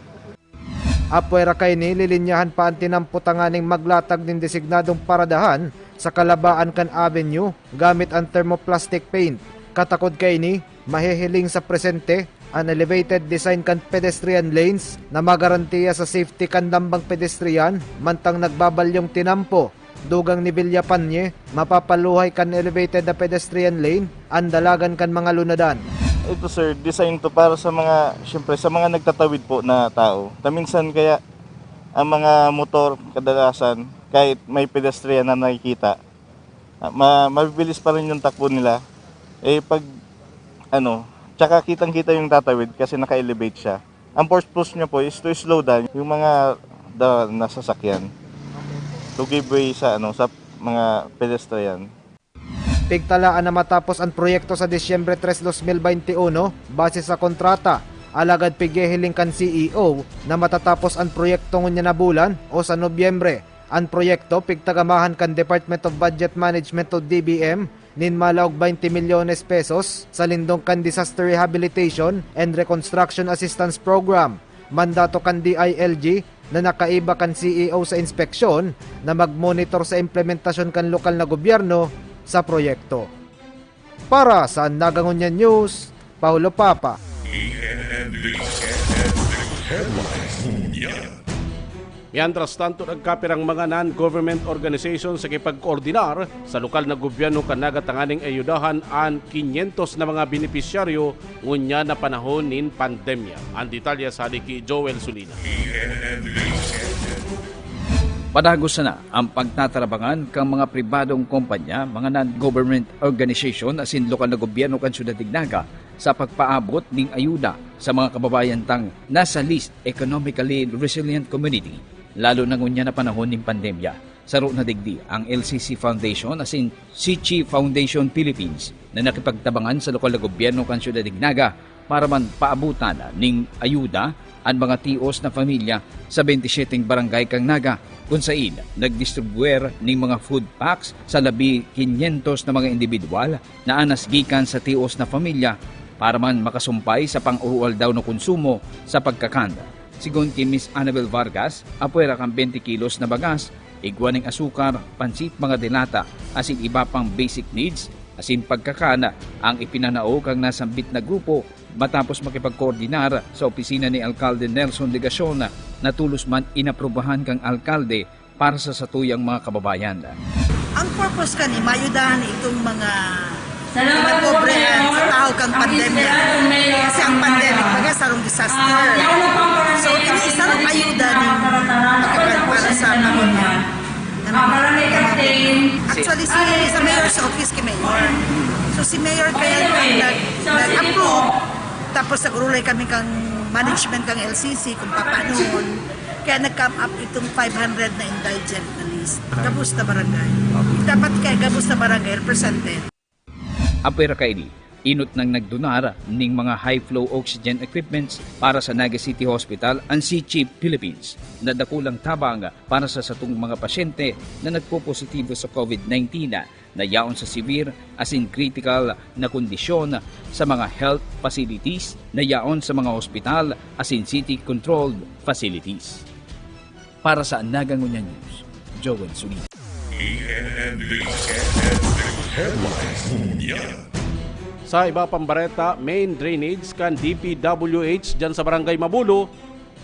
Apwera kaini, lilinyahan pa an tinampo tanganing maglatag nin designadong paradahan sa kalabaan kan avenue gamit an thermoplastic paint. Katakod kaini, mahihiling sa presente an elevated design kan pedestrian lanes na magarantiya sa safety kan lambang pedestrian mantang nagbabalyong tinampo. Dugang ni Villapañe, mapapaluhay kan elevated na pedestrian lane an dalagan kan mga lunadan. Ito sir, design to para sa mga, siyempre sa mga nagtatawid po na tao. Taminsan kaya ang mga motor kadalasan kahit may pedestrian na nakikita, ah, ma mabibilis pa rin yung takbo nila. Eh pag ano, tsaka kitang-kita yung tatawid kasi naka-elevate siya. Ang purpose niya po is to slow down yung mga da, nasasakyan to give way sa ano sa mga pedestrian. Pigtalaan na matapos an proyekto sa Disyembre tres, dos mil baynte uno, base sa kontrata. Alagad pighihiling kan C E O na matatapos an proyekto ngunyan na bulan o sa Nobyembre. An proyekto pigtagamahan kan Department of Budget Management o D B M nin malaog baynte milyones pesos sa lindong kan Disaster Rehabilitation and Reconstruction Assistance Program. Mandato kan D I L G na nakaiba kan C E O sa inspeksyon na magmonitor sa implementasyon kan lokal na gobyerno sa proyekto. Para sa Nagangunyan News, Paulo Papa. Headlines ngunyan. Mientras tanto, nagkapirang mga non-government organization sa kipagkoordinar sa lokal na gobyerno kan Naga tanganing ayudahan an kinyentos na mga benepisyaryo ngunyan na panahon nin pandemya. Ang detalye sa ki Joel Sulina. Padagos sana ang pagtatarabangan kan mga pribadong kompanya, mga non-government organization asin lokal na gobyerno kan Syudad nin Naga sa pagpaabot nin ayuda sa mga kababayan tang nasa least economically resilient community, lalo na ngunyan na panahon nin pandemya. Saro na digdi ang L C C Foundation asin Sichi Foundation Philippines na nakipagtabangan sa lokal na gobyerno kan Syudad nin Naga para man paabutan ning ayuda an mga tios na pamilya sa bente syete barangay kan Naga, kun sain nagdistribuer ning mga food packs sa labi kinyentos na mga indibidwal na anas gikan sa tios na pamilya para man makasumpay sa pang-aroaldaw na konsumo sa pagkakan. Sigon ki Miss Annabel Vargas, apwera kan bente kilos na bagas, igwa ning asukar, pansit, mga delata, asin iba pang basic needs asin pagkakan ang ipinanao kan nasambit na grupo matapos makipagkoordinar sa opisina ni Alkalde Nelson Legacion na tolos man inaprubahan kan alkalde para sa satuyang mga kababayan. Ang purpose kani, maayudahan itong mga Salamat po, pobrehan Mayor. Sa tahaw kang pandemya. Kasi ang pandemic, baga, sarong disaster. Ah, yan ang pangkaraniwan. So, ini sarong ayuda ni para sa pamilya. Ah, barangay captain. Actually, si, sa mayor's office kay mayor. So, si mayor kaya ang nag, nag-approve. Tapos, nag-urulay kami kang management kang L C C kung papaanoon. Kaya nag-come up itong five hundred na indigent na list. Gabos na barangay. Dapat kaya gabos na barangay represented. Apwera kaini, inot nang nagdunar ning mga high-flow oxygen equipments para sa Naga City Hospital an Sichi Philippines na dakulang tabang para sa satong mga pasyente na nagpopositibo sa COVID nineteen na yaon sa severe asin critical na kondisyon sa mga health facilities na yaon sa mga hospital asin city controlled facilities. Para sa Nagangunyan News, Joel Sulina. Sa iba pang bareta, main drainage kan D P W H dyan sa Barangay Mabulo,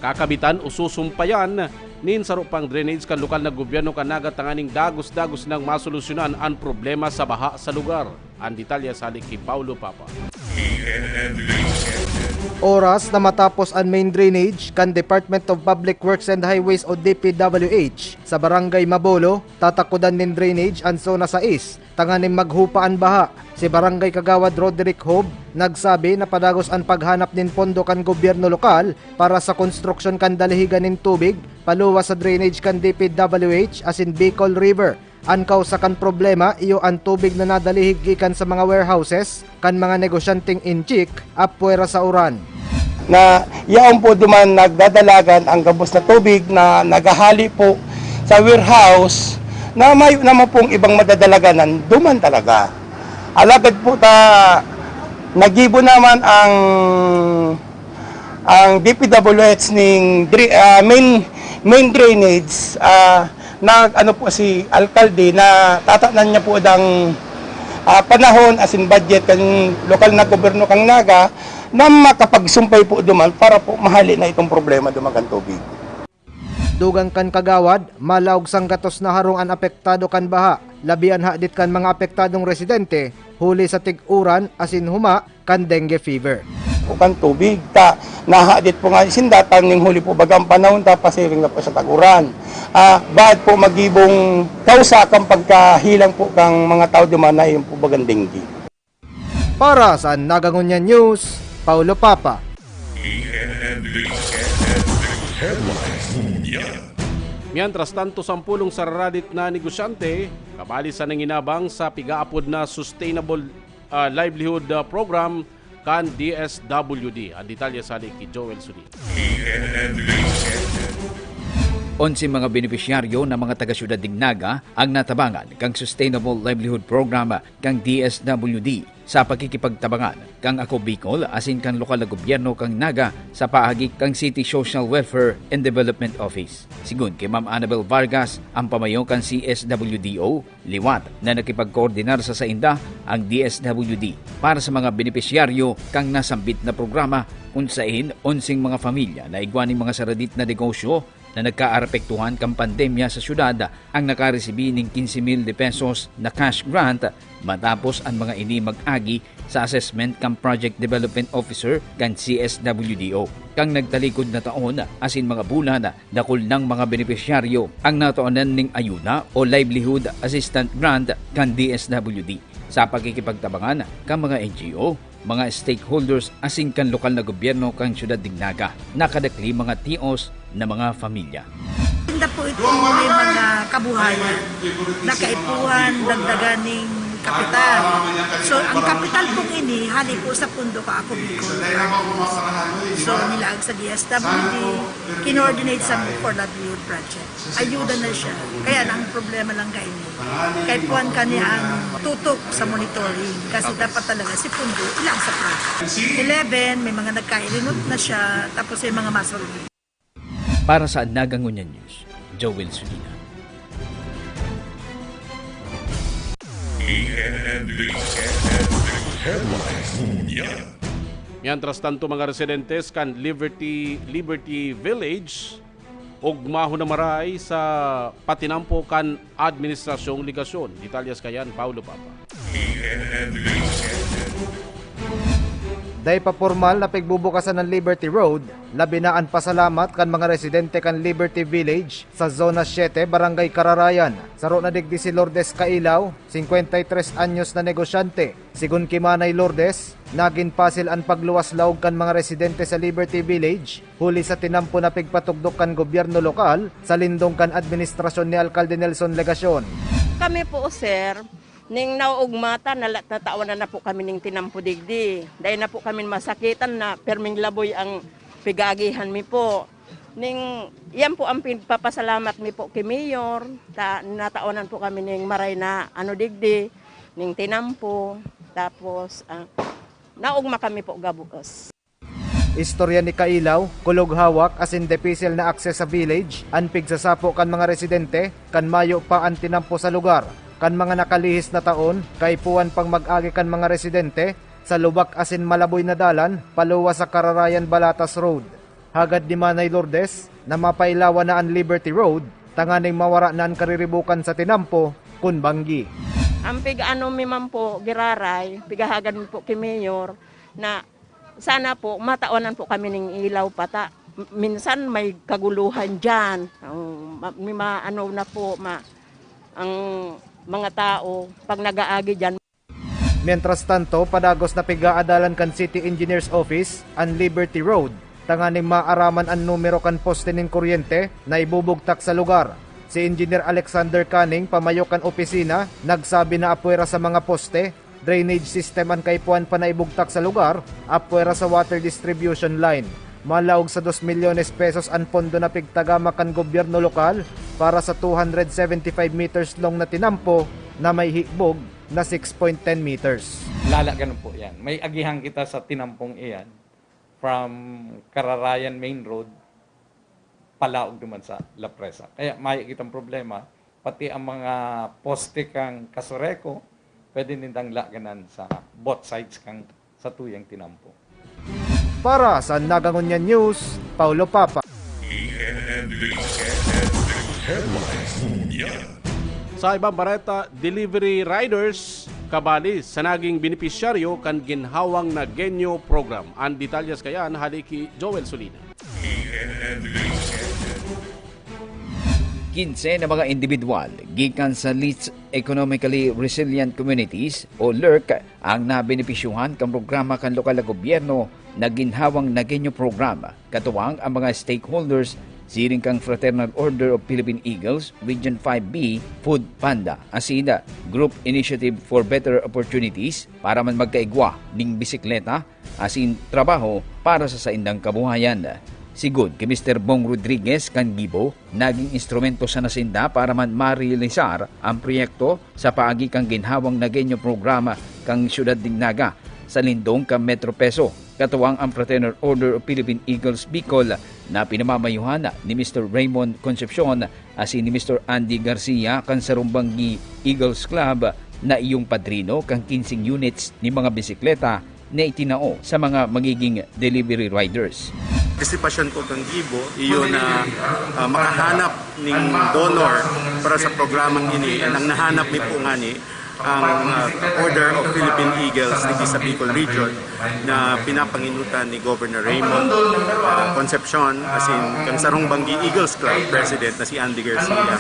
kakabitan o susumpayan nin saro pang drainage kan lokal na gobyerno kan Naga tanganing dagos-dagos nang masolusyonan an problema sa baha sa lugar. An detalye sa ki Paulo Papa. Oras na matapos an main drainage kan Department of Public Works and Highways o D P W H sa Barangay Mabolo, tatakodan nin drainage an Zona sais tanganing maghupa an baha. Si Barangay Kagawad Roderick Hob nagsabi na padagos an paghanap nin pondo kan gobyerno lokal para sa konstruksyon kan dalihigan nin tubig paluwas sa drainage kan D P W H asin Bicol River. An kausa kan problema iyo an tubig na nadalihig gikan sa mga warehouses kan mga negosyanteng inchik apwera sa uran. Na yaon po duman nagdadalagan ang gabos na tubig na naghahali po sa warehouse Na mayo naman pong ibang madadalaganan, duman talaga. Alagad po ta, nagibo naman ang, ang D P W H ning dri-, ah, main, main drainage, ah, na ano po si alkalde na tatanan niya po dang, ah, panahon asin budget kan lokal na gobyerno kan Naga na makapagsumpay po duman para po mahali na itong problema duman kan tubig. Dugang kan kagawad, malaog sanggatos na harong an apektado kan baha, labi an hadit kan mga apektadong residente, huli sa tig-uran asin huma kan dengue fever. O kan tubig, ta nahadit po nga sinda, tanging huli po baga ang panahon, ta pasiring na po sa tag-uran. Ah, baad po magibong kausa kan pagkahilang po kang mga tao duman na iyon po bagang dengue. Para sa Nagangunyan News, Paulo Papa. E N N Headlines Ngunyan. Mientras tanto, sampulong sararadit na negosyante kabali sa nanginabang sa pigaapod na Sustainable ah, Livelihood ah, Program kan D S W D. Ang detalye sali ki Joel Sudin. E N N Headlines. Onse mga benepisyaryo na mga taga-syudad nin Naga ang natabangan kan Sustainable Livelihood Program kan D S W D sa pakikipagtabangan kan Ako Bicol asin kan lokal na gobyerno kan Naga sa paagi kan City Social Welfare and Development Office. Sigon ki Ma'am Annabel Vargas, ang pamayo kan C S W D O, liwat na nakipagkoordinar sa sainda ang D S W D para sa mga benepisyaryo kan nasambit na programa, kun saen onseng mga pamilya na igwa nin mga saradit na negosyo na nagkaapektuhan kan pandemya sa syudad ang nakaresibi nin quince mil de pesos na cash grant matapos an mga ini mag-agi sa assessment kan Project Development Officer kan C S W D O. Kan nagtalikod na taon asin mga bulan, dakul nang mga benepisyaryo ang natawanan nin ayuda o livelihood assistance grant kan D S W D sa pakikipagtabangan kan mga N G O, mga stakeholders asin kan lokal na gobyerno kan syudad nin Naga. Nakadakli mga tios na mga pamilya. Tinda po itong may mga kabuhayan na kaipuhan, dagdagan ning kapital. So, ang kapital pong ini, hali po sa pundo ko ako Bicol. So, nilaag sa D S W D, kinoordinate sa for livelihood project. Ayuda na siya. Kaya lang, ang problema lang kayo. Kaipuhan kani ang tutok sa monitoring. Kasi dapat talaga si pundo ilang sa project. Eleven, may mga nagkairinot na siya, tapos may mga masolve. Para sa Nagangunyan News, Joel Sulina. E N N Headlines. Headlines Ngunyan. Mientras tanto, mga residentes kan Liberty Liberty Village, ugmahon na maray sa patinampo kan administrasyong legasyon. Detalyes kayan, Paulo Papa. E N N Headlines. Dai pa pormal na pigbubukasan ang Liberty Road, labi na an pasalamat kan mga residente kan Liberty Village sa Zona siete, Barangay Kararayan. Saro na digdi si Lourdes Kailaw, singkwenta y tres anyos na negosyante. Sigon ki Manay Lourdes, nagin pasil an pagluwas laog kan mga residente sa Liberty Village, huli sa tinampo na pigpatugdok kan gobyerno lokal sa lindong kan administrasyon ni Alkalde Nelson Legacion. Kami po, sir, ning nauugmatan na la- natawanan na po kami ning tinampo digdi. Dahil na po kami masakitan na perming laboy ang pigagihan mi po. Ning, yan po ang pinapasalamat mi po ki Mayor. Ta, natawanan po kami ning maray na ano digdi, ning tinampo. Tapos, ah, naugma kami po gabuos. Istorya ni Kailaw, kulog hawak asin depisil na akses sa village an pigsasapo kan mga residente kan mayo pa an tinampo sa lugar. Kan mga nakalihis na taon, kaipuhan pang mag-agi kan mga residente sa lubak asin malaboy na dalan paluwas sa Kararayan Balatas Road. Hagad ni Manay Lourdes na mapailawan na an Liberty Road tanganing mawara na an kariribukan sa tinampo kun banggi. Ang pig-ano mi man po, giraray, pigahagad mi po ki Mayor na sana po matawanan po kami ning ilaw pata. Minsan may kaguluhan diyan. Oh, ma- may ma- ano na po ma ang mga tao pag nag-aagi diyan. Mientras tanto, padagos na pigaadalan kan City Engineer's Office an Liberty Road tanganing maaraman an numero kan poste nin kuryente na ibubugtak sa lugar. Si Engineer Alexander Canning, pamayo kan opisina, nagsabi na apwera sa mga poste, drainage system an kaipuhan pa na ibugtak sa lugar, apwera sa water distribution line. Malaog sa dos milyones pesos an pondo na pigtagama kan gobyerno lokal para sa two hundred seventy-five meters long na tinampo na may hikbog na six point ten meters. Lala ganun po yan. May agihan kita sa tinampong iyan from Kararayan Main Road, palaog naman sa La Presa. Kaya may kitang problema, pati ang mga poste kang Casureco, pwede nindang laganan sa both sides kang sa tuyang tinampo. Para sa Nagangunyan News, Paulo Papa. E N N News Headlines Ngunyan. Sa ibang bareta, delivery riders kabali sa naging benepisyaryo kan ginhawang Nagueño Program. Ang detalyes kayan hali ki Joel Solina. E N N News Headlines. Kinse na mga individual gikan sa least economically resilient communities o LERC ang nabenepisyuhan kan programa kan lokal na gobyerno na ginhawang Nagueño Program, katuwang ang mga stakeholders siring kang Fraternal Order of Philippine Eagles, Region five B, Food Panda, asin Group Initiative for Better Opportunities para man magkaigwa ning bisikleta asin trabaho para sa saindang kabuhayan. Sigod ki Mister Bong Rodriguez kan Gibo, naging instrumento sana sinda para man marealisar ang proyekto sa paagi kan ginhawang Nagueño Programa kan Syudad nin Naga sa lindong kan Metro Peso. Katuwang ang Fraternal Order of Philippine Eagles Bicol na pinamamayuhan ni Mister Raymond Concepcion asin ni Mister Andy Garcia kan Sarumbanggi Eagles Club na iyong padrino kan kinsing units ni mga bisikleta na itinao sa mga magiging delivery riders. Partisipasyon ko kan Gibo, iyo na ah, makahanap ning donor para sa programang ini. And ang nahanap mi po ngani, ang ah, Order of Philippine Eagles dito sa Bicol Region na pinapanginutan ni Governor Raymond ah, Concepcion, as in, kan Sarumbanggi Eagles Club President na si Andy Garcia.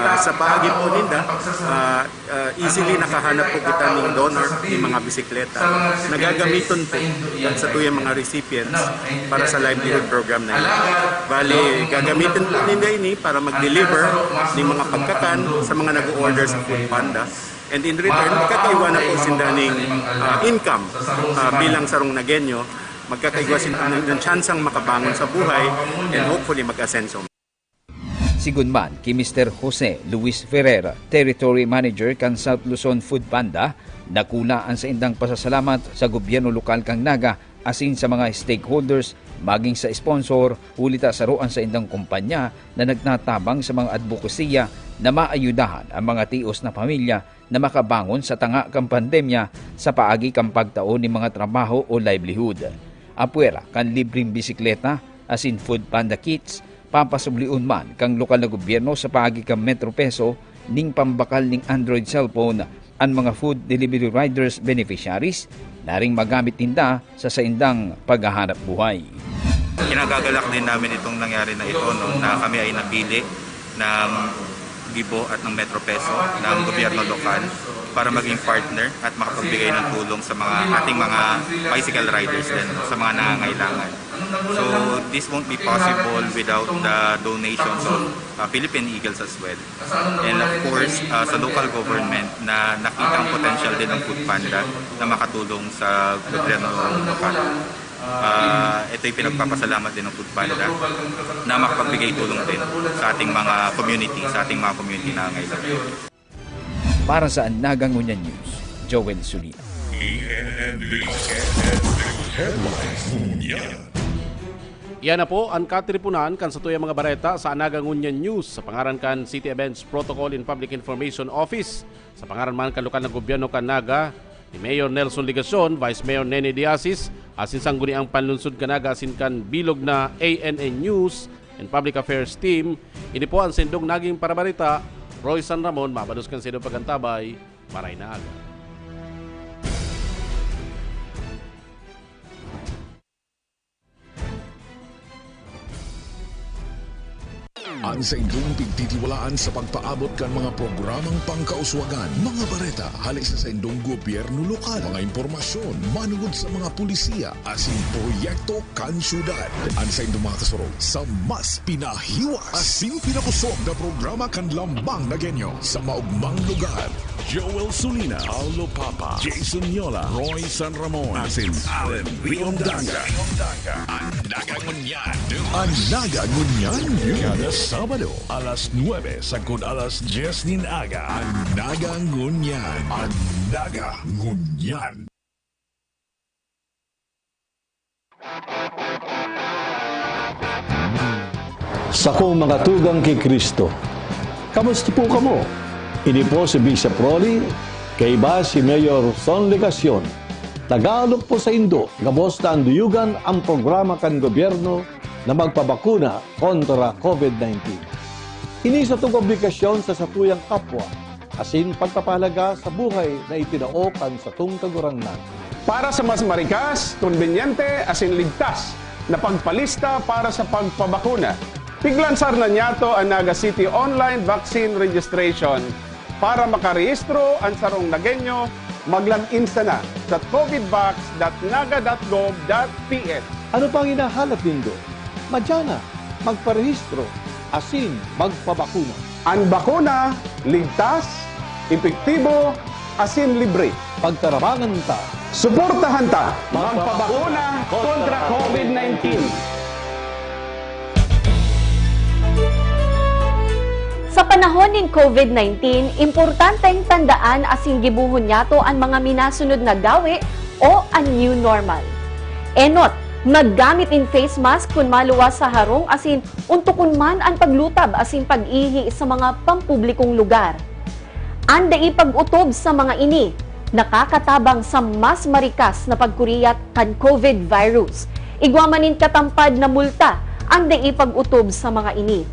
Ah, sa paagi po ninda, ah, ah, easily nakahanap po kita ning donor, ning mga bisikleta na gagamiton po kan satuyang mga recipients para sa livelihood program na ini. Bali, gagamitin po ninda ini para mag-deliver ning mga pagkakan sa mga nag-o-order sa Food Panda. And in return, magkakaigwa na po sinda ning ah, income ah, bilang sarong Nagueño. Magkakaigwa sinda ng, ng tsansang makabangon sa buhay and hopefully mag-asenso. Sigun man ki Mister Jose Luis Ferrer, Territory Manager kan South Luzon Food Panda, dakula an saindang pasasalamat sa gobyerno lokal kan Naga asin sa mga stakeholders, maging sa sponsor, huli ta saro an saindang kompanya na nagtatabang sa mga adbokasiya na maayudahan ang mga tios na pamilya na makabangon sa tanga kan pandemya sa paagi kan pagtao nin mga trabaho o livelihood. Apwera kan libreng bisikleta asin Food Panda kits, papasublion man kan lokal na gobyerno sa paagi kan Metro Peso ning pambakal ning Android cellphone an mga food delivery riders beneficiaries na ring magamit ninda sa saindang paghahanap buhay. Kinagagalak din namin itong nangyari na ito, no, na kami ay napili ng Gibo at ng Metro Peso, ng gobyerno lokal, para maging partner at makapagbigay ng tulong sa mga ating mga bicycle riders din, no, sa mga nangangailangan. So this won't be possible without the donations of uh, Philippine Eagles as well. And of course, uh, sa local government na nakita ang potential din ng Food Panda na makatulong sa gobyerno lokal. Uh, ito'y pinagpapasalamat din ng Food Panda na makapagbigay tulong din sa ating mga community, sa ating mga community na nangangailangan. Para sa Nagangunyan News, Joel Sulina. E N N News Headlines Ngunyan. Iyan na po an katripunan kan satuyang mga bareta sa Nagangunyan News sa pangaran kan City Events Protocol and Public Information Office, sa pangaran man kan lokal na gobyerno kan Naga, ni Mayor Nelson Legacion, Vice Mayor Nene Diasis, asin sangguniang panlunsod kan Naga asin kan bilog na A N N News and Public Affairs Team. Ini po an sendong naging parabarita. Roy San Ramon, mabalos kan sendong pagantabay. Maray na aga. An saindong pigtitiwalaan sa pagpaabot kan mga programang pangkauswagan, mga bareta hale sa saindong gobyerno lokal, mga impormasyon manugod sa mga pulisiya asin proyekto kan syudad. An saindong mga kasurog sa mas pinahiwas asin pinakosog na programa kan Lambang Nagueño sa maogmang lugar. Joel Sulina, Paulo Papa, Jason Yola, Roy San Ramon, asin Allen Riondanga. An Naga Ngunyan. An Naga Ngunyan. Kada Sabado, alas nuebe sagkod alas dyes nin aga. An Naga Ngunyan. An Naga Ngunyan. Sakong mga tugang ki Cristo, kamusta po kamo? Ini po si Bishop Rolly, kaiba si Mayor Son Legacion. Tagalog po saindo, gabos na anduyugan ang programa kan gobyerno na magpabakuna kontra COVID nineteen. Ini satong obligasyon sa satuyang kapwa, asin pagpapahalaga sa buhay na itinao kan satong Kagurangnan. Para sa mas marikas, kombinyente, asin ligtas na pagpalista para sa pagpabakuna, piglansar na niyato an Naga City Online Vaccine Registration. Para makarehistro an sarong Nagueño, mag-log in sana sa covidvax dot naga dot gov dot P H. Ano pang hinahalat nindo? Madya na, magparehistro, asin magpabakuna. An bakuna, ligtas, epektibo, asin libre. Pagtarabangan ta. Suportahan ta. Magpabakuna kontra COVID nineteen. Sa panahon nin COVID nineteen, importanteng tandaan asin gibohon niyato an mga minasunod na gawe o an new normal. Enot, maggamit nin face mask kun maluwas sa harong asin ontokon man an paglutab asin pag-ihi sa mga pampublikong lugar. An dai pag-otob sa mga ini nakakatabang sa mas marikas na pagkuriyat kan COVID virus. Igwa man nin katampad na multa an dai pag-otob sa mga ini.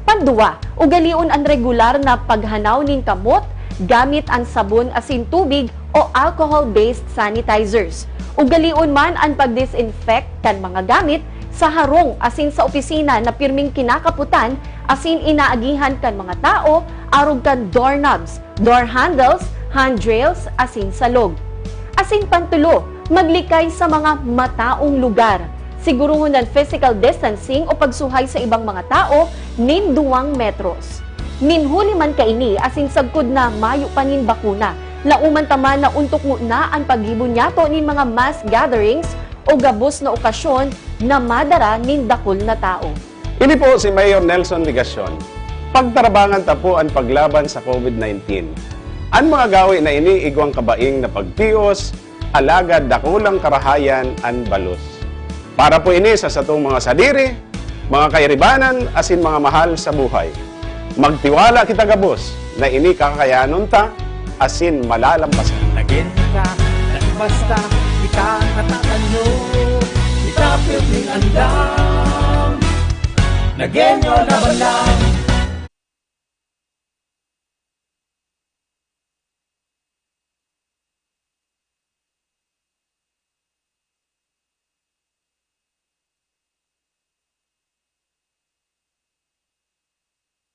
Panduwa, ugalion an regular na paghanaw nin kamot gamit an sabon asin tubig o alcohol-based sanitizers. Ugalion man an pag-disinfect kan mga gamit sa harong asin sa opisina na pirming kinakapotan asin inaagihan kan mga tawo arog kan doorknobs, door handles, handrails, asin salog. Asin pantulo, maglikay sa mga mataong lugar. Siguruhon an physical distancing o pagsuhay sa ibang mga tawo nin duwang metros. Nin huli man kaini asin sagkod na mayo pa nin bakuna, laoman ta man na ontok ngona an paggibo niyato nin mga mass gatherings o gabos na okasyon na madara nin dakul na tawo. Ini po si Mayor Nelson Legacion. Pagtarabangan ta po an paglaban sa COVID nineteen. An mga gawe na ini igwang kabaing na pagtios, alagad dakulang karahayan an balos. Para po ini sa satong mga sadiri, mga kairibanan, asin mga mahal sa buhay. Magtiwala kita gabos na ini kakayanon ta, asin malalampasan. Nagin ka, nagbasta, ika natatanyo, ika pirming andam. Nagenyo laban lang.